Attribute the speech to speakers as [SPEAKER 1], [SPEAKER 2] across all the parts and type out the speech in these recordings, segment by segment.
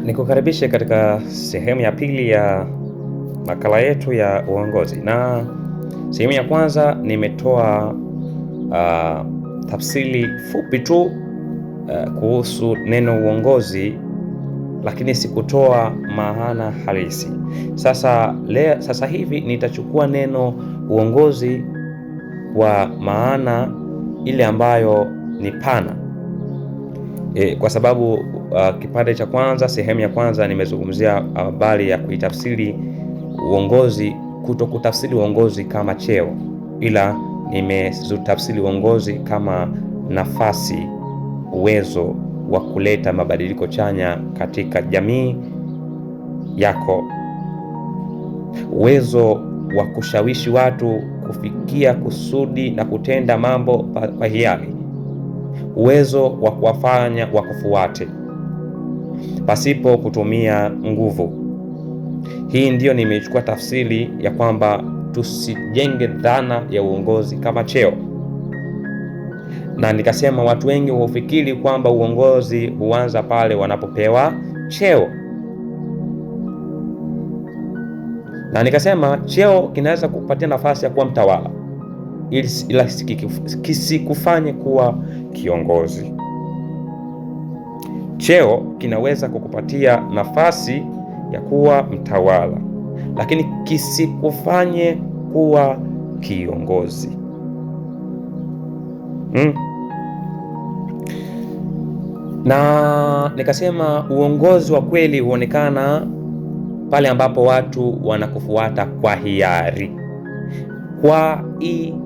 [SPEAKER 1] Nikukaribishe katika sehemu ya pili ya makala yetu ya uongozi, na sehemu ya kwanza nimetoa tafsiri fupi tu kuhusu neno uongozi, lakini sikutoa maana halisi. Sasa hivi nitachukua neno uongozi kwa maana ile ambayo ni pana. Kwa sababu kipande cha kwanza, sehemu ya kwanza nimezungumzia habari ya kuitafsiri uongozi, kuto kutafsiri uongozi kama cheo, ila nimezutafsiri uongozi kama nafasi, uwezo wa kuleta mabadiliko chanya katika jamii yako, uwezo wa kushawishi watu kufikia kusudi na kutenda mambo kwa hiari, uwezo wa kuwafanya wakufuate pasipo kutumia nguvu. Hii ndiyo nimechukua tafsiri ya kwamba tusijenge dhana ya uongozi kama cheo, na nikasema watu wengi hufikiri kwamba uongozi huanza pale wanapopewa cheo, na nikasema cheo kinaweza kupatia nafasi ya kuwa mtawala, ila kisikufanye kuwa kiongozi. Cheo kinaweza kukupatia nafasi ya kuwa mtawala, lakini kisikufanye kuwa kiongozi. Na nikasema uongozi wa kweli huonekana pale ambapo watu wanakufuata kwa hiari, kwa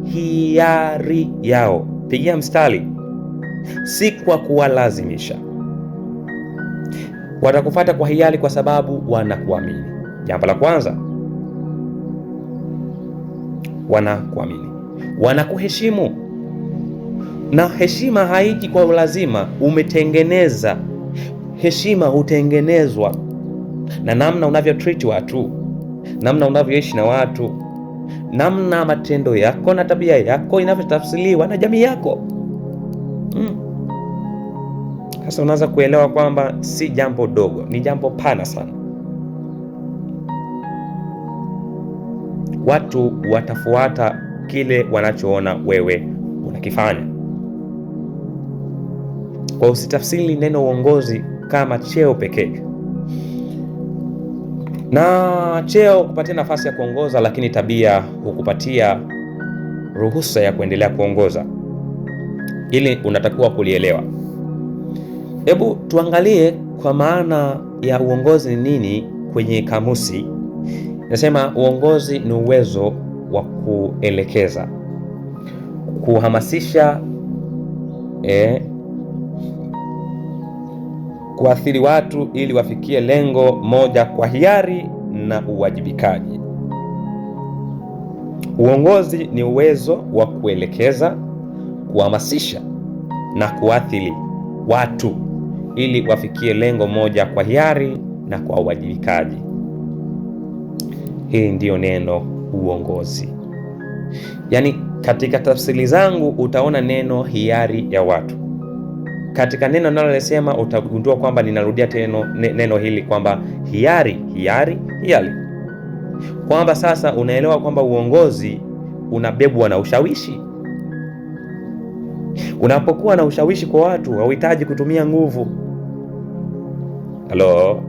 [SPEAKER 1] hiari yao. Pigia mstari, si kwa kuwalazimisha. Watakufuata kwa hiari kwa sababu wanakuamini. Jambo la kwanza, wanakuamini, wanakuheshimu. Na heshima haiji kwa ulazima, umetengeneza. Heshima hutengenezwa na namna unavyo treat watu, namna unavyoishi na watu, namna matendo yako na tabia yako inavyotafsiriwa na jamii yako. Sasa unaanza kuelewa kwamba si jambo dogo, ni jambo pana sana. Watu watafuata kile wanachoona wewe unakifanya. Kwa usitafsiri neno uongozi kama cheo pekee. Na cheo kupatia nafasi ya kuongoza, lakini tabia hukupatia ruhusa ya kuendelea kuongoza. Ili unatakiwa kulielewa. Hebu tuangalie kwa maana ya uongozi ni nini kwenye kamusi. Nasema uongozi ni uwezo wa kuelekeza, kuhamasisha, kuathiri watu ili wafikie lengo moja kwa hiari na uwajibikaji. Uongozi ni uwezo wa kuelekeza, kuhamasisha na kuathiri watu ili wafikie lengo moja kwa hiari na kwa uwajibikaji. Hii ndiyo neno uongozi. Yaani katika tafsiri zangu utaona neno hiari ya watu. Katika neno ninalosema utagundua kwamba ninarudia tena neno hili kwamba hiari, hiari, hiari. Kwamba sasa unaelewa kwamba uongozi unabebwa na ushawishi. Unapokuwa na ushawishi kwa watu hauhitaji kutumia nguvu. Halo?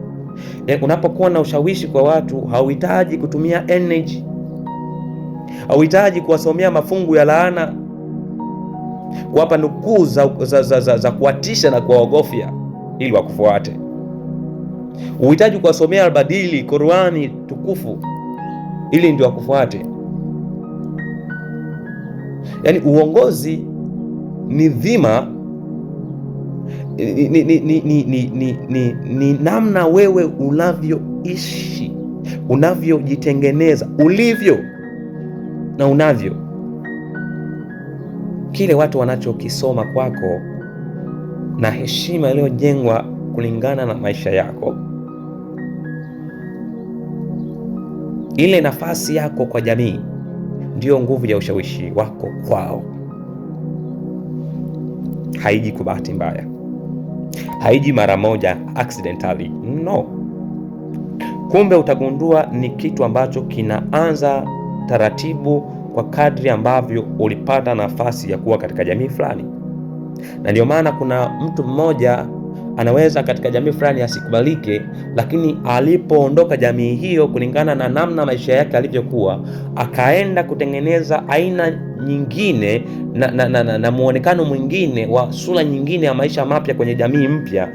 [SPEAKER 1] Unapokuwa na ushawishi kwa watu hauhitaji kutumia energy. Hauhitaji kuwasomea mafungu ya laana, kuwapa nukuu za kuwatisha na kuwaogofya ili wakufuate. Uhitaji kuwasomea albadili Qur'ani tukufu ili ndio wakufuate. Yaani uongozi ni dhima, ni namna wewe unavyoishi, unavyojitengeneza, ulivyo na unavyo kile watu wanachokisoma kwako na heshima iliyojengwa kulingana na maisha yako, ile nafasi yako kwa jamii ndiyo nguvu ya ushawishi wako kwao. Haiji kwa bahati mbaya. Haiji mara moja accidentally, no. Kumbe utagundua ni kitu ambacho kinaanza taratibu kwa kadri ambavyo ulipata nafasi ya kuwa katika jamii fulani. Na ndio maana kuna mtu mmoja anaweza katika jamii fulani asikubalike, lakini alipoondoka jamii hiyo, kulingana na namna maisha yake alivyokuwa, akaenda kutengeneza aina nyingine na muonekano mwingine wa sura nyingine ya maisha mapya kwenye jamii mpya,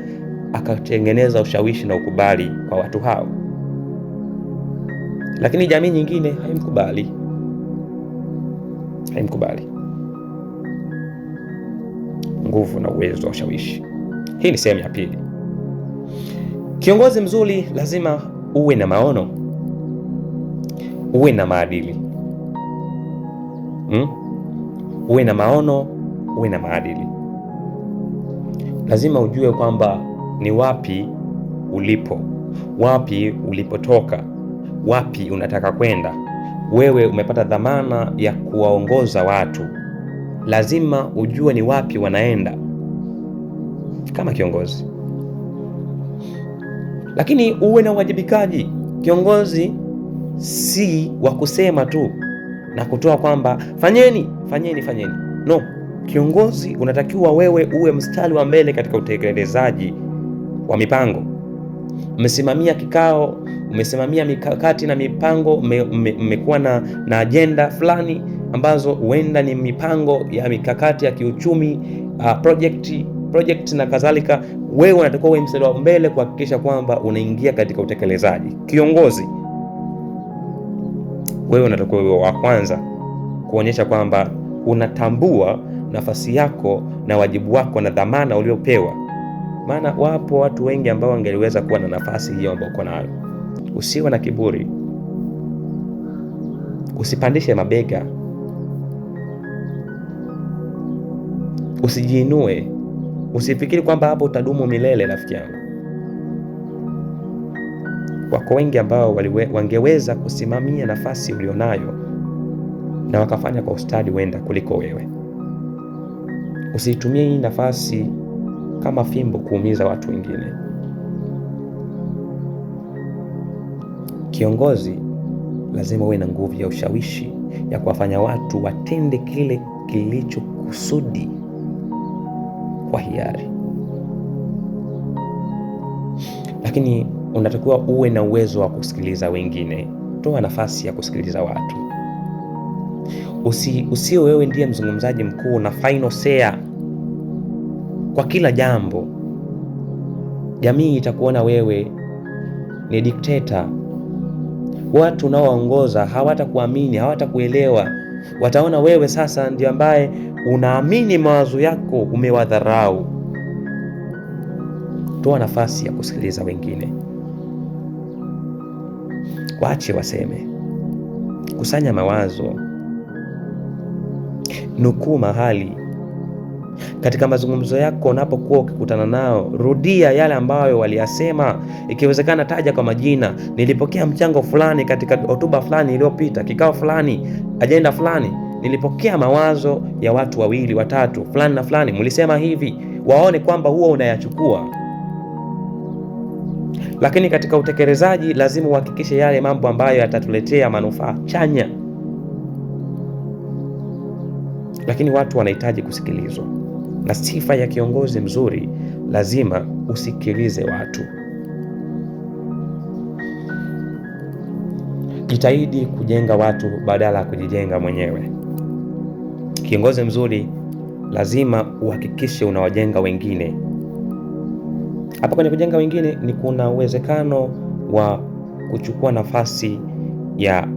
[SPEAKER 1] akatengeneza ushawishi na ukubali kwa watu hao, lakini jamii nyingine haimkubali, haimkubali. Nguvu na uwezo wa ushawishi. Hii ni sehemu ya pili. Kiongozi mzuri lazima uwe na maono, uwe na maadili. Uwe na maono, uwe na maadili. Lazima ujue kwamba ni wapi ulipo, wapi ulipotoka, wapi unataka kwenda. Wewe umepata dhamana ya kuwaongoza watu, lazima ujue ni wapi wanaenda kama kiongozi. Lakini uwe na uwajibikaji. Kiongozi si wa kusema tu na kutoa kwamba fanyeni fanyeni fanyeni. No, kiongozi unatakiwa wewe uwe mstari wa mbele katika utekelezaji wa mipango. Umesimamia kikao, umesimamia mikakati na mipango, mmekuwa na ajenda fulani ambazo huenda ni mipango ya mikakati ya kiuchumi, project na kadhalika. Wewe unatakiwa uwe mstari wa mbele kuhakikisha kwamba unaingia katika utekelezaji. Kiongozi, wewe unatakiwa uwe wa kwanza kuonyesha kwamba unatambua nafasi yako na wajibu wako na dhamana uliopewa. Maana wapo watu wengi ambao wangeliweza kuwa na nafasi hiyo ambayo uko nayo. Usiwe na kiburi, usipandishe mabega, usijiinue, usifikiri kwamba hapo utadumu milele. Rafiki yangu, wako wengi ambao wangeweza kusimamia nafasi ulionayo na wakafanya kwa ustadi wenda kuliko wewe. Usiitumie hii nafasi kama fimbo kuumiza watu wengine. Kiongozi lazima uwe na nguvu ya ushawishi ya kuwafanya watu watende kile kilichokusudi kwa hiari. Lakini unatakiwa uwe na uwezo wa kusikiliza wengine. Toa nafasi ya kusikiliza watu. Usio wewe ndiye mzungumzaji mkuu na final say kwa kila jambo. Jamii itakuona wewe ni dikteta. Watu unaoongoza hawatakuamini, hawatakuelewa. Wataona wewe sasa ndiye ambaye unaamini mawazo yako, umewadharau. Toa nafasi ya kusikiliza wengine, waache waseme. Kusanya mawazo, nukuu mahali katika mazungumzo yako. Unapokuwa ukikutana nao, rudia yale ambayo waliyasema. Ikiwezekana taja kwa majina, nilipokea mchango fulani katika hotuba fulani iliyopita, kikao fulani, ajenda fulani, nilipokea mawazo ya watu wawili watatu fulani na fulani, mlisema hivi. Waone kwamba huo unayachukua. Lakini katika utekelezaji lazima uhakikishe yale mambo ambayo yatatuletea manufaa chanya. Lakini watu wanahitaji kusikilizwa, na sifa ya kiongozi mzuri lazima usikilize watu. Jitahidi kujenga watu badala ya kujijenga mwenyewe. Kiongozi mzuri lazima uhakikishe unawajenga wengine. Hapa kwenye kujenga wengine ni kuna uwezekano wa kuchukua nafasi ya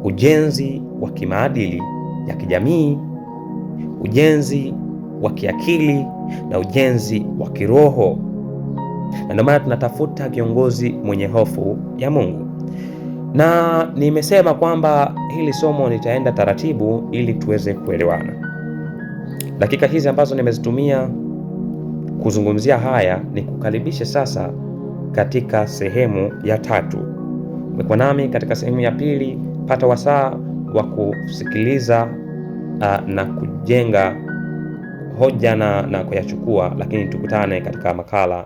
[SPEAKER 1] ujenzi wa kimaadili ya kijamii, ujenzi wa kiakili na ujenzi wa kiroho. Na ndio maana tunatafuta kiongozi mwenye hofu ya Mungu. Na nimesema kwamba hili somo nitaenda taratibu ili tuweze kuelewana. Dakika hizi ambazo nimezitumia kuzungumzia haya ni kukaribishe sasa katika sehemu ya tatu. Umekuwa nami katika sehemu ya pili, pata wasaa wa kusikiliza na kujenga hoja na kuyachukua, lakini tukutane katika makala